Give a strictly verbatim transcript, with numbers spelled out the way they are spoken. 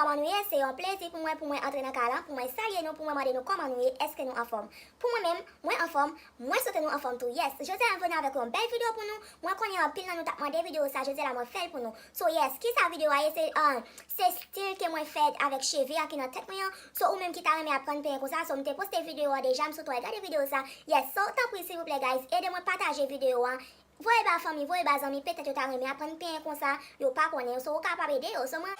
Kòman nou ye? Se yon plezi pou mwen, pou mwen antre nan kay la, pou mwen salye nou, pou mwen mande nou kòman nou ye, èske nou anfòm. Pou mwen menm, mwen anfòm, mwen swete nou anfòm tou. Yes, jodi a m vini avèk yon bèl videyo pou nou. Mwen konnen anpil nan nou t ap mande videyo sa, jodi a la mwen fè l pou nou. So yes, kisa videyo a ye? Se, uh, se stil ke mwen fè avèk cheve a ki nan tèt mwen an. So ou menm ki ta renmen aprann penyen konsa, so m te poste videyo a deja, m sou tway gade videyo sa. Yes, so tanpri silvouplè guys, ede mwen pataje videyo a. Voye ba fanmi, voye ba zanmi, petèt yo ta renmen aprann penyen konsa, yo pa konnen, so ou kapab ede yo. So mwen,